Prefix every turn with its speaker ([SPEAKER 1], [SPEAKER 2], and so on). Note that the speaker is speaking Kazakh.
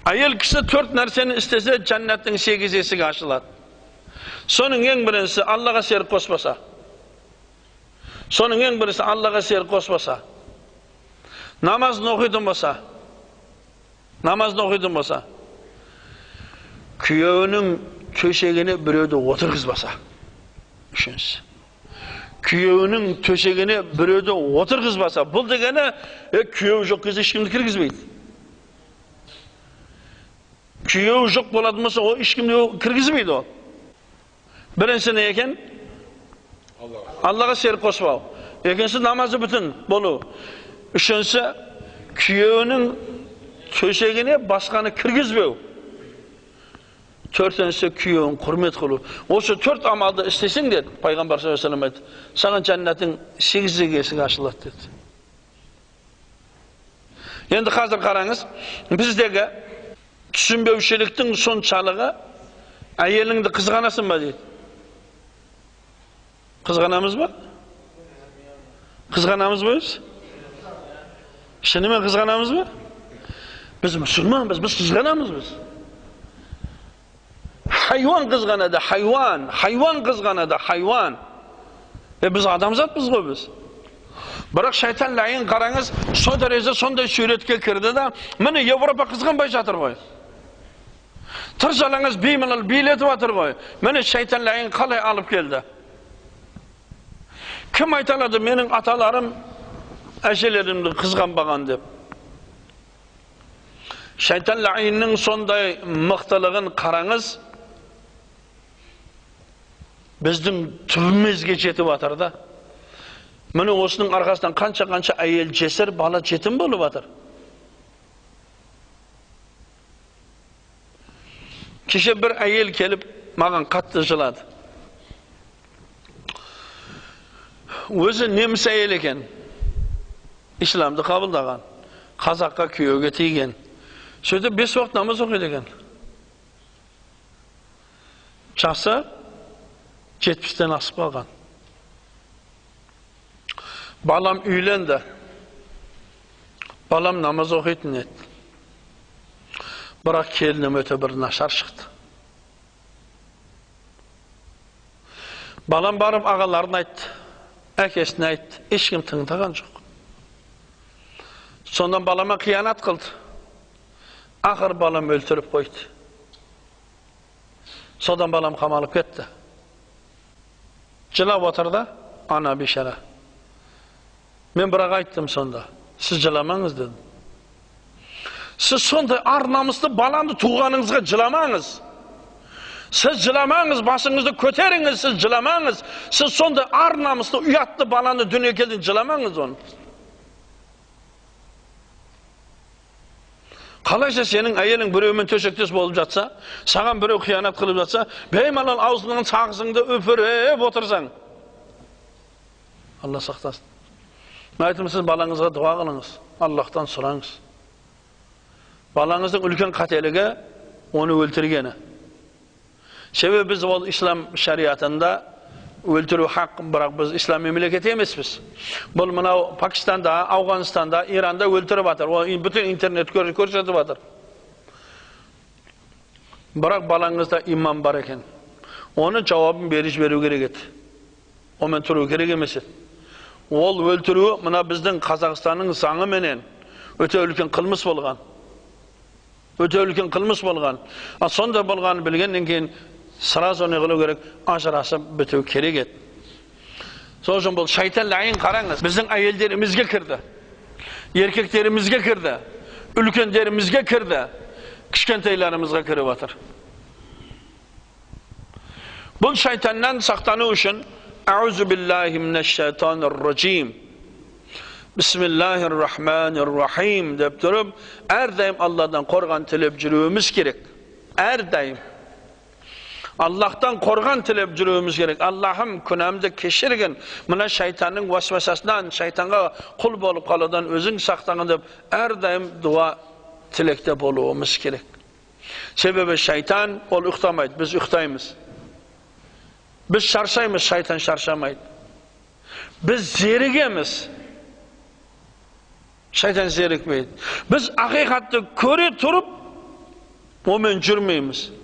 [SPEAKER 1] Әйел кісі 4 нәрсені істесе, жәннаттың 8 есігі ашылады. Соның ең біріншісі Аллаға серік қоспаса. Соның ең біріншісі Аллаға серік қоспаса. Намазын оқитын болса. Намазын оқитын болса. Күйеуінің төсегіне біреуді отырғызбаса. Үшіншісі. Күйеуінің төсегіне біреуді отырғызбаса. Бұл дегені, күйеуі жоқ кезде ешкімді кіргізбейді. Күйеуі жоқ болатын болса, ол ешкімді кіргізбейді ол. Біріншісі не екен? Аллаға серік қоспау. Екіншісі намазы бүтін болу. Үшіншісі күйеуінің төсегіне басқаны кіргізбеу. Төртіншісі күйеуін құрмет қылу. Осы 4 амалды істесең деді, Пайғамбар саллаллаху алейхи вассалам айтты, саған жәннаттың 8 есігі ашылады деді. Енді қазір қараңыз, біздегі түсінбеушіліктің соншалығы, әйеліңді қызғанасың ба дейді. Қызғанамыз ба? Қызғанамыз ба біз? Шынымен қызғанамыз ба? Біз мұсылманбыз, біз қызғанамыз біз. Хайуан қызғанады, хайуан, хайуан қызғанады, хайуан. Біз адамзатпыз ғой біз. Бірақ шайтан лайын қараңыз, со дәреже сондай суретке кірді да, міне Европа қызғанбай жатыр ғой. Тыр жалаңыз беймалал билетіп жатыр ғой. Міне шайтан лайын қалай алып келді. Кім айта алады, менің аталарым әжелерімді қызғанбаған деп? Шайтан лайынның сондай мықтылығын қараңыз, біздің түбімізге жетіп жатыр да. Міне осының арқасынан қанша-қанша әйел жесір, бала жетім болып жатыр. Кеше бір әйел келіп маған қатты жылады. Өзі неміс әйел екен. Исламды қабылдаған, қазаққа күйеуге тиген. Сөйтіп 5 уақыт намаз оқиды екен. Жасы 70-тен асып қалған. Балам үйленді. Балам намаз оқитын еді. Бірақ келінім өте бір нашар шықты. Балам барып ағаларына айтты, әкесіне айтты, ешкім тыңдаған жоқ. Сондан балама қиянат қылды. Ақыр балам өлтіріп қойды. Содан балам қамалып кетті. Жылап отыр да, ана бейшара. Мен бірақ айттым сонда, сіз жыламаңыз дедім. Сіз сондай ар намысты баланы туғаныңызға жыламаңыз. Сіз жыламаңыз, басыңызды көтеріңіз, сіз жыламаңыз. Сіз сондай ар намысты, ұятты баланы дүниеге келдің, жыламаңыз оны. Қалайша сенің әйелің біреумен төсектес болып жатса, саған біреу қиянат қылып жатса, беймалал аузыңнан сағызыңды үпіріп отырсаң. Алла сақтасын. Мен айттым, сіз балаңызға дұға қылыңыз, Аллахтан сұраңыз. Балаңыздың үлкен қателігі оны өлтіргені. Себебі біз ол ислам шариатында өлтіру хақ, бірақ біз ислам мемлекеті емеспіз. Бұл мынау Пакистанда, Ауғанстанда, Иранда өлтіріп жатыр. Ол бүтін интернет көрсетіп жатыр. Бірақ балаңызда иман бар екен. Оны жауабын беріп жіберу керек еді. Онымен тұру керек емес еді. Ол өлтіруі мына біздің Қазақстанның заңыменен өте үлкен қылмыс болған. Өте үлкен қылмыс болған. Ал сондай болғанын білгеннен кейін сразу не қылу керек, ажырасып біту керек еді. Сол үшін бұл шайтан лайын қараңыз, біздің әйелдерімізге кірді, еркектерімізге кірді, үлкендерімізге кірді, кішкентайларымызға кіріп жатыр. Бұл шайтаннан сақтану үшін Аузу биллахи минәш-шайтанир-раджим, Бисмиллахир-рахманир-рахим деп тұрып, әрдайым Алладан қорған тілеп жүруіміз керек. Әрдайым Аллахтан қорған тілеп жүруіміз керек. Аллахым, күнәмді кешіргін, мына шайтанның уасвасасынан, шайтанға құл болып қалудан өзің сақтағын деп әрдайым дуа тілекте болуымыз керек. Себебі шайтан ол ұйықтамайды, біз ұйықтаймыз. Біз шаршаймыз, шайтан шаршамайды. Біз зерігеміз, шайтан зерікпейді. Біз ақиқатты көре тұрып, Онымен жүрмейміз.